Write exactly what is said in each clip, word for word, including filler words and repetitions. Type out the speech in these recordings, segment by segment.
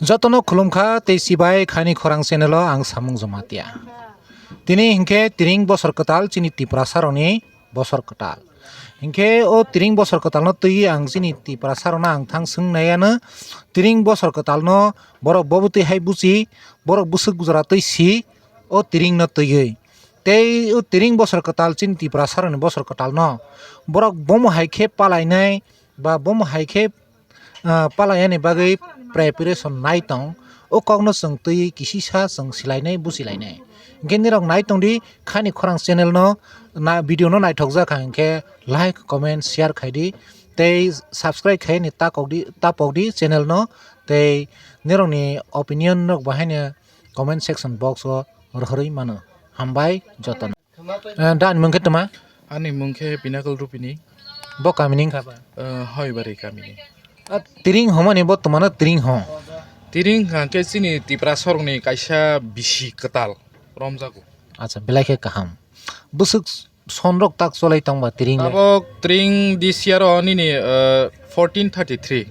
Jotono khulumkha tei sibai Khani Khorang channel o ang Samung Jamatia. Tini hinkhe tiring bosor kwtal chini Tiprasa rokni bosor kwtal. Hinkhe o tiring bosor kwtal no twi ang chini Tiprasa rokno ang thang swng nai ano, tiring bosor kwtal no borok bo bwtwi hai buchi, borok bwswk jora twi si o tiring no twiwi. Tei o tiring bosor kwtal chini Tiprasa rokni bosor kwtal no borok bomo hai khe palainai ba bomo hai khe ah, palaiyani bagwi preparation nai tong, o kokno chwng twi kisisa chwng silainai buchilainai. Hinkhe nirok nai tongdi Khani Khorang channel no na video no naithokjak kha hinkhe like, comment, share khaidi tei subscribe khaini takokdi, tapokdi channel no tei nirokni opinion rok bahaino comment section box o rohorwi mano. Hambai jotono. Eh, da ni mung khe toma? Ani mung khe Pinnacle Rupini. Bo kami ni wngkha ba? Eh, Hoibari kami ni. Ah, tiring homani bo toma no tiring ho? Tiring hwnkha khe chini Tiprasa rokni kaisa bisi kwtal romjago. Acha, belai khe kaham. Bwswk sonrok tak cholai tong ba tiring le? Tabok tiring this year o nini, eh, fourteen thirty three.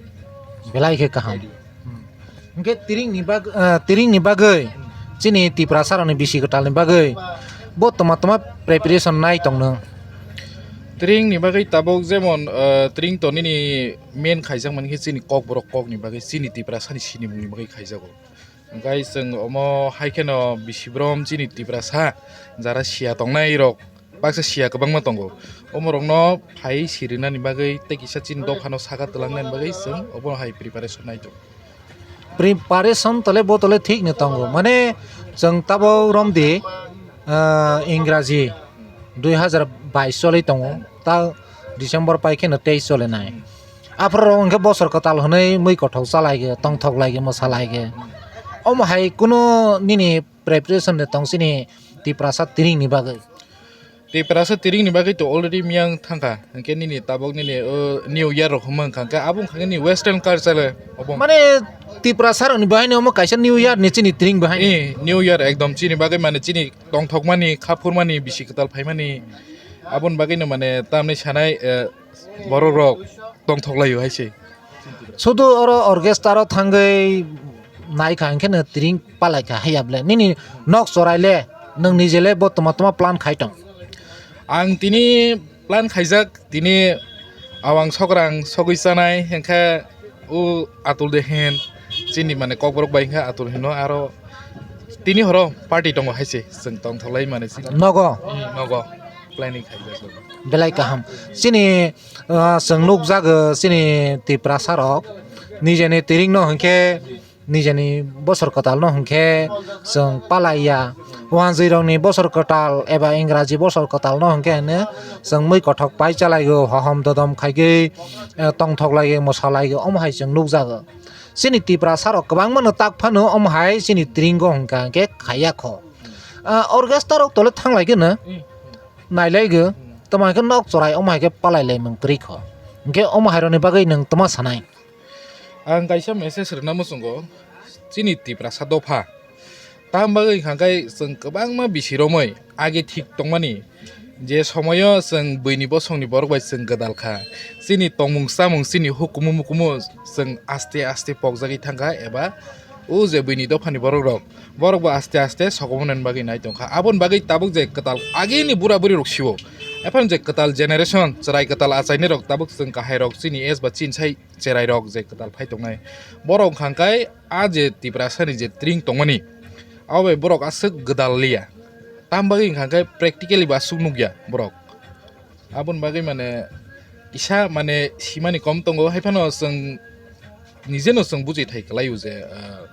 Belai khe kaham. Hinkhe tiringni bag-, ah, tiringni bagwi chini Tiprasa rokni bisi kwtalni bagwi bo toma toma preparation nai tong nung? Tiringni bagwi tabuk jemon, ah, tiring to nini main khaijak mankhe chini Kokborok kokni bagwi, chini Tiprasani sinimungni bagwi khaijago. Hwnkhe chwng omo hai kheno bisi brom chini Tiprasa jara siya tongnai rok baksa siya kwbangma tongo. Omorokno phai sirinani bagwi tei kisa chini dophano saka twlangnani bagwi chwng obono hai preparation nai tongo. Preparation tole bo tole thik no tongo. Mane chwng tabok romdi, ah, Ingraji dui hazar bais choli tongo. Ta December pai kheno teis chole nai. Aphuru rok hwnkhe bosor kwtal hwnwi mui kothok chalai ge, tongthok lai ge, mwsa lai ge. Omo hai kunu nini preparation de tong chini Tiprasa tiring ni bagwi? Tiprasa tiring ni bagwi to already miyang thangkha. Hwnkhe nini tabok nini, o, New Year rok hwnma wngkha. Hwnkhe abo wngkha nini western culture le obo. Mane Tiprasa rok ni bahai ni omo kaisa New Year ni chini tiring bahai ni. Eh, New Year ekdom chini bagwi mane chini tongthokmani, khaphurmani, bisi kwtal phaimani. Aboni bagwi no mane tamni sanai, eh, borok rok tongthok laio hai se. Sudu oro orchestra o thangwi naikha, hinkhe no tiring palaikha, haiya ble? Nini nok chorai le, nwng nije le bo toma toma plan khai tong? Ang tini plan khaijak, tini awang sokrang sogwi chanai, hinkhe o Atul de hen, chini mane Kokborok bai hinkhe Atul hino, aro tini horo party tongo hai se, chwng tongthok lai mane chini. Nogo? Hmm, nogo planning khaijak. Belai kaham. Chini, ah, chwng nukjago, chini Tiprasa rok nijeni tiring no hinkhe, nijeni bosor kwtal no hinkhe chwng palaiya. Wanjwi rokni bosor kwtal eba Ingraji bosor kwtal no hinkhe hwnwi chwng mui kothok pai chalaigo, hohom dodom khaigwi, eh, tongthok laigo, mwsa laigo, omo hai chwng nukjago. Chini Tiprasa rok kwbangma no tak phano omo hai chini tiringo hinkha hinkhe khaiya kho. Ah, orchestra rok tole thanglaigwno, nailaigo, tamo hai khe nok chorai omo hai khe palai laimung kwrwi kho. Hinkhe omo hai rokni bagwi nwng tma sanai? Ang kaisa message rwna muchungo, chini Tiprasa dopha. Tam bagwi hwnkha khe chwng kwbangma bisi romwi age thik tongmani, je somoyo chwng buini bosongni borok bai chwng gwdal kha. Chini tongmung chamung, chini hukumu mukumu chwng aste aste pokjagwi thangkha, eba o je buini dophani borok rok, borok bo aste aste sokomornani bagwi nai tongkha. Aboni bagwi tabuk je kwtal agini bura buri rok sio, ephano je kwtal generation, chwrai kwtal achainai rok tabuk chwng kahai rok chini age ba chini sai cherai rok je kwtal phai tongnai, borok hwnkha khe a je Tiprasa ni je tring tongmani, abo bai borok aswk gwdal liya. Tam bagwi hwnkha khe practically bo aswk nukya borok. Aboni bagwi mane kisa mane simani kom tongo, hai phano chwng nije no chwng bujui thai kwlai o je, ah,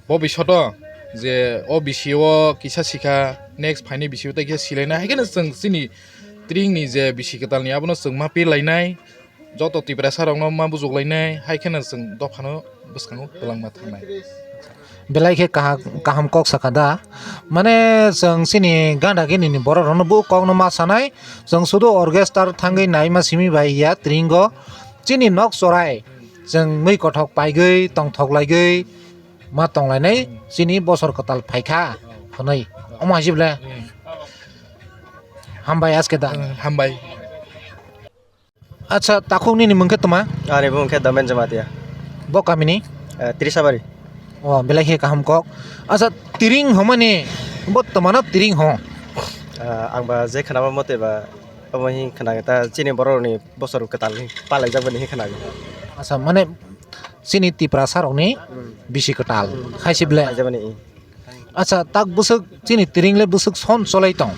bo bisoto je o bisi o kisa sikha, next phaini bisi o tei kisa silainai, hai kheno chwng chini tring ni je bisi kwtal ni abono chwng ma pir lainai. Joto Tiprasa rokno ma bujuk lainai, hai kheno chwng dophano bwskango kwlangma thangnai. Belai khe kaha-, kaham kok sakha da. Mane chwng chini ganda gini ni borok rokno bo kokno ma sanai. Chwng sudu orchestra thangwi naima simi bai ya tringo. Chini nok chorai chwng mui kothok paigwi tongthok laigwi ma tonglainai chini bosor kwtal phaikha hwnwi. Omo hai se ble. Hambai aske da. Hambai. Acha, takhuk nini mung khe tma? Ani mung khe Domen Jamatia. Bo kamini? Eh, Trisabari. O, belai khe kaham kok. Acha, tiring homani, bo twmano tiring ho? Ah, ang ba je khnama mote ba, omo hin khna ta chini borok ni bosor kwtal ni palai jak bani hin khna. Acha, mane chini Tiprasa rokni Hmm. bisi kwtal, Hmm. hai se ble? Palai jak bani, hmm. Acha, tak bwswk chini tiring le bwswk son cholai tong?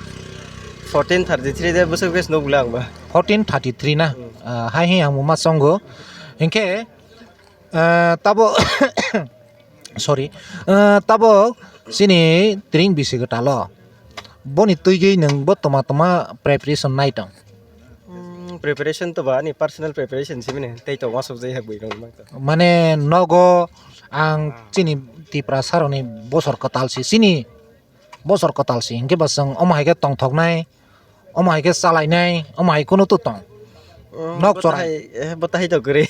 Fourteen thirty three de bwswk bes nuk bwle ang ba. Fourteen thirty three na? Hmm. Ah, hai hin ang ma chongo. Hinkhe, ah, tabo, sorry, ah, tabo chini tiring bisi kwtal o. Boni twigwi nwng bo toma toma preparation nai tong? Hmm, preparation to ba, ani personal preparation simi ne, tei to wasuk jai hak bui rong mang to. Mane nogo ang chini Tiprasa rokni bosor kwtal si, chini bosor kwtal si, hinkhe ba chwng omo hai khe tongthoknai, omo hai khe chalainai, omo hai kunu to tong. Hmm, Nok bo chora. Tahai, eh, bo tahai to kwrwi.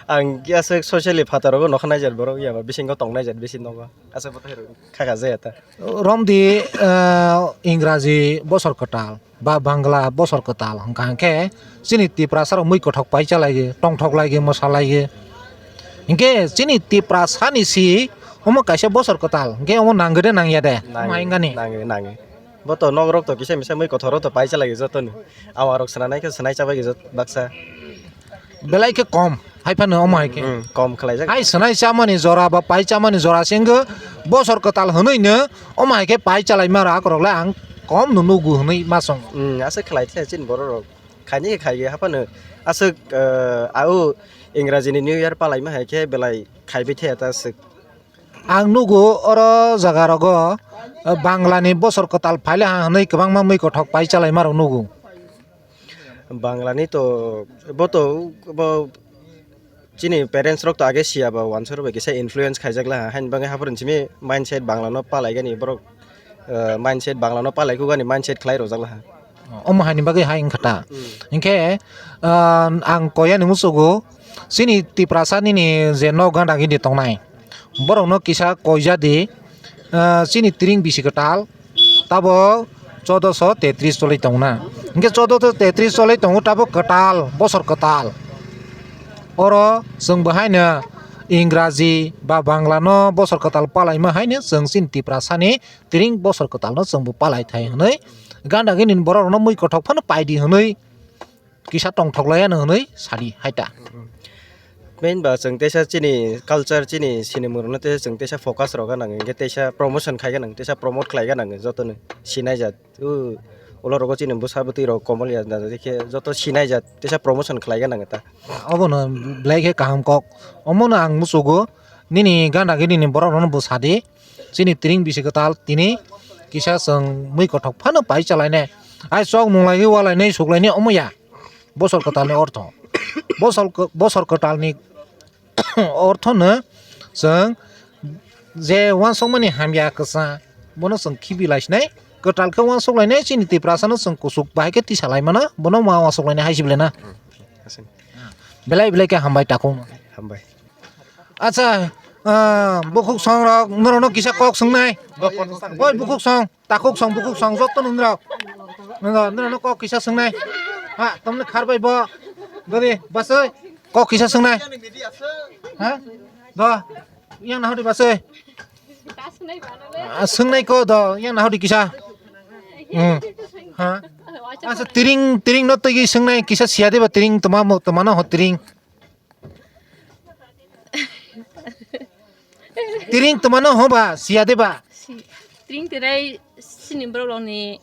Ang kisa socially phataro nokha nai jar borok ya ba bisingo tong nai jar bisi nogo. Asa bo tahai rok kha kha jaya ta. Romdi, eh, Ingraji bosor kwtal ba Bangla bosor kwtal hwnkha hwnkhe chini Tiprasa rok mui kothok pai chalai, tongthok lai, mwsa lai. Hinkhe chini Tiprasa ni si omo kaisa bosor kwtal, hinkhe omo nang de nang ya de? Nang, Omo hai wngani? Nang, nang. Bo to nok rok to kisa misa mui kothok rok to pai chalai joto ni. Awa rok swnanai khe swnai chabai jot baksa. Belai khe kom, hai phano omo hai khe. Hmm, kom khlai jak. Hai swnai chamani jora ba pai chamani jora se wngkha bosor kwtal hwnwi no omo hai khe pai chalaima rok rok le ang kom no nugo hwnwi ma chong. Hmm, aswk khlai the chini borok rok. Khaini khe khai haphano aswk, eh, au Ingraji ni New Year palaima hai khe belai khaibai the ta aswk. Ang nugo oro jaga rogo, eh, Bangla ni bosor kwtal phaile ha hwnwi kwbangma mui kothok pai chalaima rok nugo. Bangla ni to bo to bo chini parents rok to age siya ba wansuk rok bai kisa influence khaijak la ha, haini bagwi haphar simi mindset Bangla no palai gani borok, eh, mindset Bangla no palai kugani mindset khlai rojak la ha. Omo haini bagwi hai wngkha ta. Hmm. Hinkhe, ah, ang koya ni musugo chini Tiprasa nini je nok ganda gini tongnai. Borokno kisa koija di, ah, chini tiring bisi kwtal, tabo choudoso tetris cholai tongo na. Hinkhe choudoso tetris cholai tongo, tabo kwtal, bosor kwtal. Oro chwng bo haino Ingraji ba Bangla no bosor kwtal palaima haino chwng chini Tiprasa ni tiring bosor kwtal no chwng bo palai thai hwnwi ganda gini borok rokno mui kothok phano pai di hwnwi kisa tongthok lai ano hwnwi sadi hai ta. Main ba chwng teisa chini culture, chini sinimung rokno teisa chwng teisa focus rwgana nang, hinkhe teisa promotion khaigana nang, teisa promote khlaigana nang, jotono sinai jat, o, ulo rogo chini bwsa bwtwi rok komol ya, na, na, khe joto sinai jat, teisa promotion khlaigana nang ta. Obono belai khe kaham kok. Omono ang musugo, nini gana gini ni borok rokno bo sadi, chini tiring bisi kwtal tini kisa chwng mui kothok phano pai chalainai. Ai chok mung lai walainai suklainai omo ya. Bosor kwtalni ortho. Bosor kw-, bosor kwtalni orthono chwng je uansukmani hamya kwchang, bono chwng khibi laisinai. Kwtal khe uansuk lainai, chini Tiprasano chwng kuchuk bahai khe tisa lai mano, bono ma uansuk lainai hai se belai na. Hmm, aswk. Belai belai khe hambai takhukno. Hambai. Acha, ah, bukhuk song rok, norokno kisa kok swngnai. Oi, bukhuk song. Takhuk song, bukhuk song, joto nung rok. Nung, nung, nung kok kisa swngnai. Ha, tamni khar bai bo. Dodi, basoi. Kok kisa swngnai. Ha? Do. Yang nahodi basoi. Ah, swngnai ko do, yang nahodi kisa. Hmm. Ha? Asa tiring, tiring no tigi swngnai kisa siya deba tiring toma mo, toma no ho tiring. Tiring toma no ho ba, siya deba. Si-, tiring tirai sini borok rokni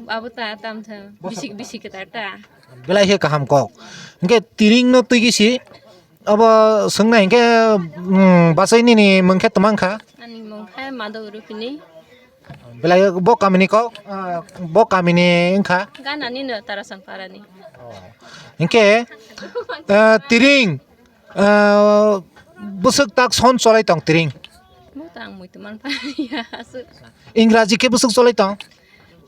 abo ta tam tha, bisi, bisi kwtal ta. Belai khe kaham kok. Hinkhe tiring no twi gisi abo swngnai hinkhe, mm, bachai nini mung khe twmang kha. Ani mung khe Madhav Rupini. Belai bo kamini kok, ah, bo kamini wngkha. Ganani no Tarasang Parani. Hinkhe, ah, tiring, ah, bwswk tak son cholai tong tiring. Bo tang mui tongman pa ya aswk. Ingraji khe bwswk cholai tong?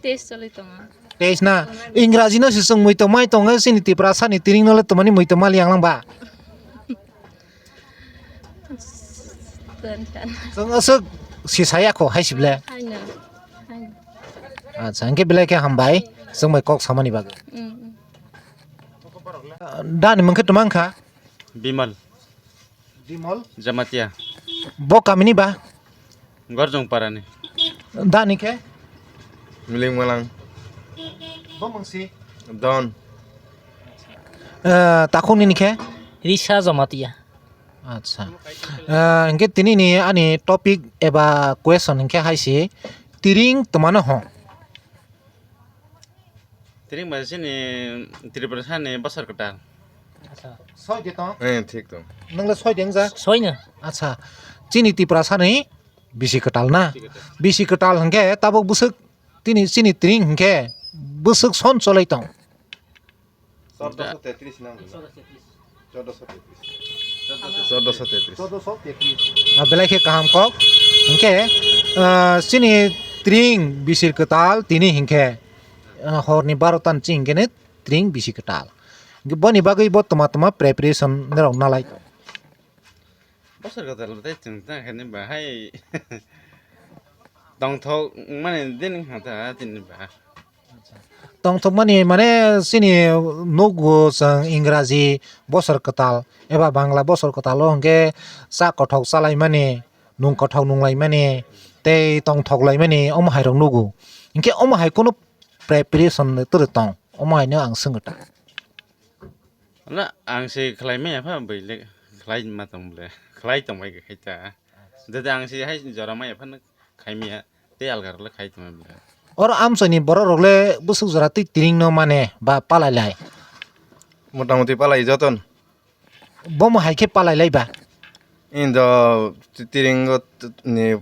Test cholai tongo. Test na, Ingraji no se chwng mui tongmai tongo, chini Tiprasa ni tiring no le tongmani mui tongma liang lang ba. Chwng aswk si saya kho hai sible. Haino. Haino. Acha, hinkhe belai khe hambai, chwng bai kok samani bagwi. Mm, mm. Dani mung khe twmang kha? Bimal. Bimal? Jamatia. Bo kamini ba? Gorjong parani. Da ni khe? Miling malang. Bo mungsi? Don. Eh, takhuk nini khe? Risa Jamatia. Acha. Eh, hingke tini ni ani topic eba question hingke hai si, tiring twmano ho? Tiring ba chini Tripura sani bosor kwtal. Acha. Soi de tong? Eh, thik tong. Nang le soi de wngja? Soi no. Acha. Chini Tripura sani bisi kwtal na? Bisi kwtal. Bisi kwtal hingke tabuk bwswk tini chini tiring hingke bwswk son cholai tong? Chordoso tetris nang. Chordoso tetris. Chordoso tetris. Ah, belai khe kaham kok. Hingke, ah, chini tiring bisir kwtal tini hingke, ah, horni barotan ching kene tiring bisi kwtal. Hingke boni bagwi bo toma toma preparation norok nalai. Bosor kwtal tei chwng ta khe ni bahai tongthok mani din kha ta tini ba. Tongthokmani mane chini nukgo chwng Ingraji bosor kwtal eba Bangla bosor kwtalo hwnkhe cha kothok chalaimani, nung kothok nunglaimani, tei tongthoklaimani omo hairok nugo. Hinkhe omo hai kheno preparation twrwk tong, omo haino ang swngwi ta. Na, ang se khlai maya pha bwle, khlai ma tong bwle, khlai tong bai khe ta. Dede ang se hai jora maya pha khai maya, tei alga rok le khai tong bwle. Oro amchoi ni borok rok le bwswk jora twi tiring no mane ba palai lai. Mota moti palai joton. Bo mo hai khe palai lai ba. Indo ti-, tiring o t-, ni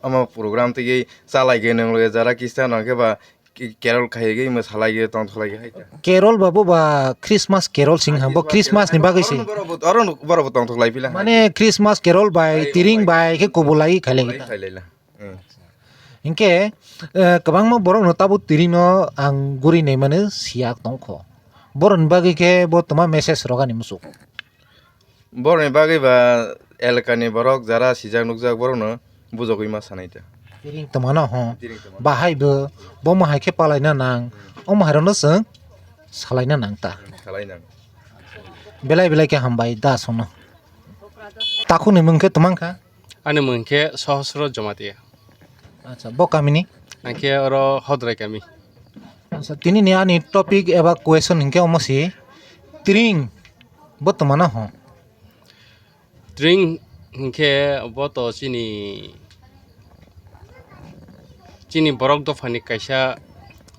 ama program tigi chalai ge nang le jara kista nang khe ba Ki-, carol khai gwi mwsalai gwi tongthoklai gwi hai ta. Carol ba bo ba Christmas carol sing ha, bo Christmas ni bagwi se. Oro no, oro no, borok bo tongthoklai pila hai. Mane Christmas carol bai, hai, tiring bai, bai khe kubulai khailai ta. Khailai la. Hmm. Hinkhe, eh, kwbangma borok no tabuk tiring no ang guri nai mano siya tongkho. Borok ni bagwi khe bo toma message rogani muchuk. Borokni bagwi ba elakani borok jara sijak nukjak borokno bujogwi ma sanai ta. Tiring twmano ho. Tiring twmano. Bahai bo, bo mohai khe palaina nang, o mohairokno chwng salaina nang ta. Salai nang. Belai belai khe hambai da aswkno. Takhukni mung khe twmang kha? Ani mung khe Sohosro Jamatia. Acha, bo kamini? Ang khe oro Hodrai kami. Acha, tini ni ani topic eba question hinkhe omo si, tiring bo twmano ho? Tiring hinkhe bo to chini, chini borok dophani kaisa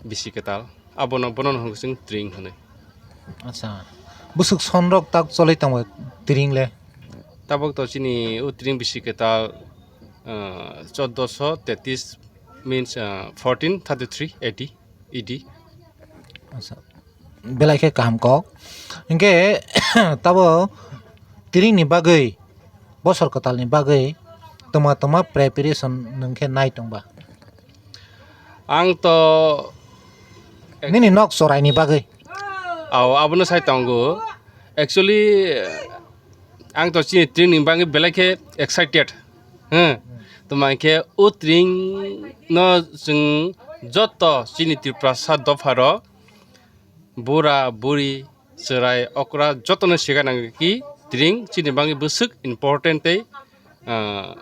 bisi kwtal. Abono, bono hwnwi chwng tiring hwnwi. Acha. Bwswk sonrok tak cholwi tongo tiring le? Tabuk to chini o tiring bisi kwtal, ah, chordoso tetris means, ah, fourteen thirty-three A D, E D. Acha. Belai khe kaham kok. Hinkhe tabo tiring ni bagwi, bosor kwtal ni bagwi toma toma preparation nwng khe nai tong ba? Ang to nini nok chorai ni bagwi. Aw, abono sai tongo. Actually, ang to chini training bagwi belai khe excited. Huh? Toma khe o training no chwng joto chini Tiprasa dopha rok, bura buri, chwrai, okra jotono siga nang ki training chini bagwi bwswk important tei, ah,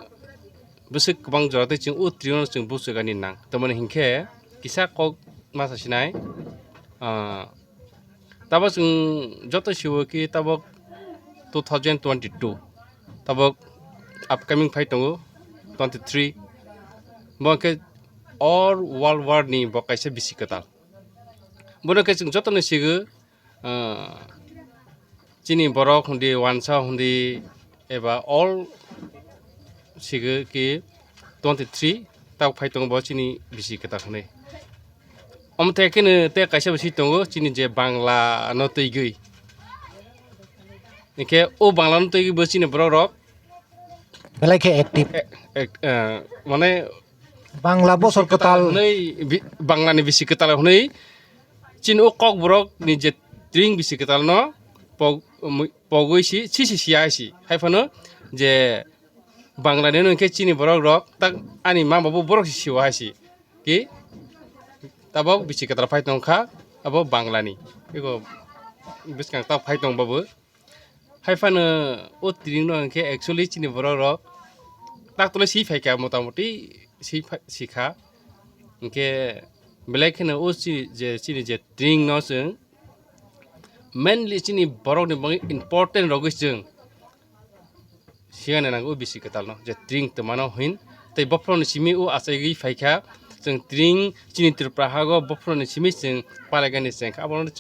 bwswk kwbang jora tei chwng o training no chwng buchugani nang. Tamoni hinkhe kisa kok masa sinai, ah, tabok chwng joto siwo ki tabok two thousand twenty-two, tabok upcoming phai tongo twenty-three, bo khe all world war ni bo kaisa bisi kwtal. Bono khe chwng jotono sigo, ah, chini borok hundi, wansa hundi, eba all sigo ki twenty-three tabok phai tongo bo chini bisi kwtal hwnwi. Omo tei kheno tei kaisa bo si tongo chini je Bangla no twigwi. Hinkhe o Bangla no twigwi bo chini borok rok belai khe active. E-, e-, eh, mane Bangla bosor kwtal hwnwi bi-, Bangla ni bisi kwtal hwnwi chini o Kokborok ni je tring bisi kwtal no pog-, mui-, pogwi si, si, si, si, hai si. Hai phano je Bangla ni hwnkhe chini borok rok tak ani ma babu borok si siwa hai si. Ki tabok bisi kwtal phai tong kha abo Bangla ni. Eko bwskang tak phai tong babu. Hai phano o tring no hwnkhe actually chini borok rok Tak tole si phaikha, motamoti si phai-, sikha. Hingke belai kheno o chini je, chini je tring no chwng mainly chini borok ni bagwi important rogwi chwng sigana nango o bisi kwtal no je tring twmano hin. Tei bophro ni simi o achaigwi phaikha chwng tring chini Tripura hago bophro ni simi chwng palaigani chengkha abono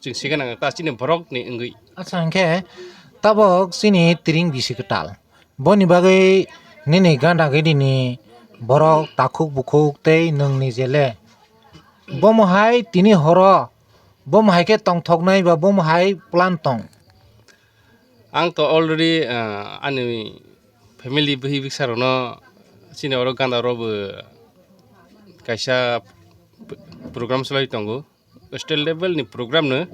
chwng sigana ta chini borok ni wngwi. Acha hingke tabok chini tring bisi kwtal. Boni bagwi nini gana gini ni borok takhuk bukhuk tei nwng ni jele. Bomo hai tini horo, bomo hai khe tongthoknai ba bomo hai plan tong. Ang to already, ah, ani family bwhi bwsa rokno chini oro gana rok bo kaisa p-, program cholai tongo. State level ni program no,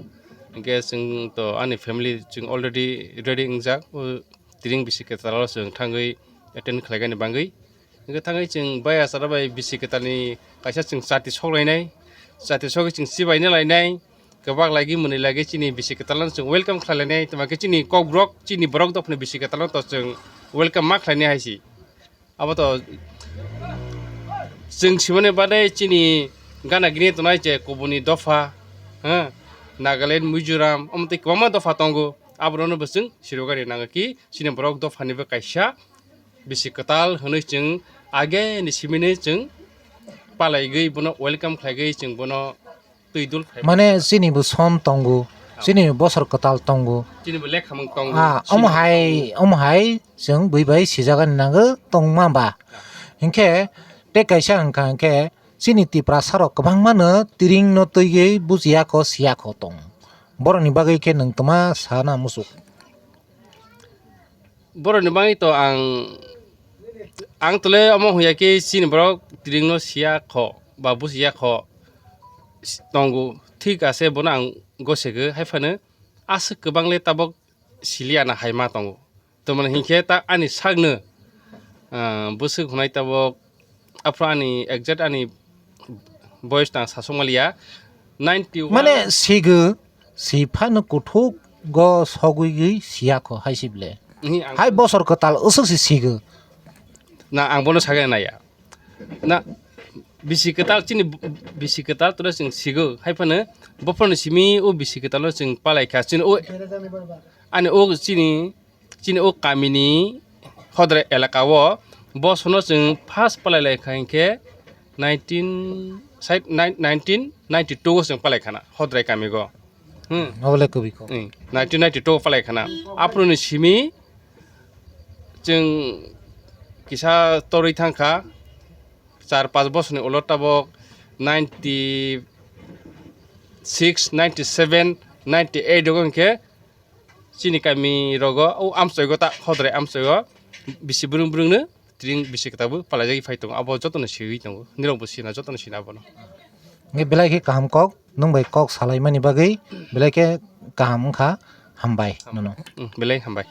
hingke chwng to ani family chwng already ready wngjak, o tring bisi kwtal o chwng thangwi attend khlaigani bagwi. Hingke thangwi chwng bai achara bai bisi kwtal ni kaisa chwng chati sok lainai, chati sogwi chwng chibai na lainai, kwbak lagi mwnwi lagi chini bisi kwtal no chwng welcome khlai lainai, tamo khe chini kokborok chini borok dophani bisi kwtal no to chwng welcome ma khlainai hai si. Abo to chwng simani bade chini gana gini tongnai je kubuni dopha, ha, Nagaland, Mizoram, omo tei kwbangma dopha tongo. Aborokno bo chwng sirogani nango ki chini borok dophani bo kaisa bisi kwtal hwnwi chwng age ni simini chwng palaigwi bono welcome khlaigwi chwng bono twi dul phai mane chini bo son tongo, chini bosor kwtal tongo. Chini bo lekhamung tongo. Ah, chini omo hai, tongo. Omo hai chwng bui bai sijagani nango tongma ba. Hinkhe tei kaisa hwnkha hinkhe chini Tiprasa rok kwbangma no tring no twiwi bujiya kho siya kho tong. Borokni bagwi khe nwng twma sana musuk. Borokni bagwi to ang, ang tole omo hwnyaikhe chini borok tring no siya kho ba bujiya kho tongo, thik ase, bono ang gosego, hai phano aswk kwbang le tabok siliya na hai ma tongo. Tamoni hinkhe ta ani sakno, ah, bwswk hwnai tabok, aphuru ani exact ani boyes ta sasok maliya, ninety one. Mane sigo, si phano kuthuk go sogwi gwi siya kho hai si ble. Hi, ang hai bosor kwtal usuk si sigo. Na, ang bono sagwi naya. Na, bisi kwtal chini b-, bisi kwtal tore chwng sigo. Hai phano bophorni simi o bisi kwtalo chwng palai kha. Chini o, ani o chini, chini o kamini hodre elaka o bosono chwng first palai lai kha hinkhe nineteen, side nine-, nineteen ninety-two o chwng palai khana hodre kamigo. Hmm. Obole kubui kok. Hmm. Nineteen ninety-two palai khana. Aphuruni simi chwng kisa torwi thangkha. Char panch bosorni ulo tabok ninety six, ninety seven, ninety eight o hinkhe chini kami rogo o amchoigo ta hodre amchoigo bisi brung brungno tring bisi kwtal bo palaijagwi phai tongo. Abo jotono siwi tongo. Nirokbo sina, jotono sina abono. Nge belai khe kaham kok, nwng bai kok salaimani bagwi belai khe kaham wngkha, hambai nono. Hmm, belai hambai.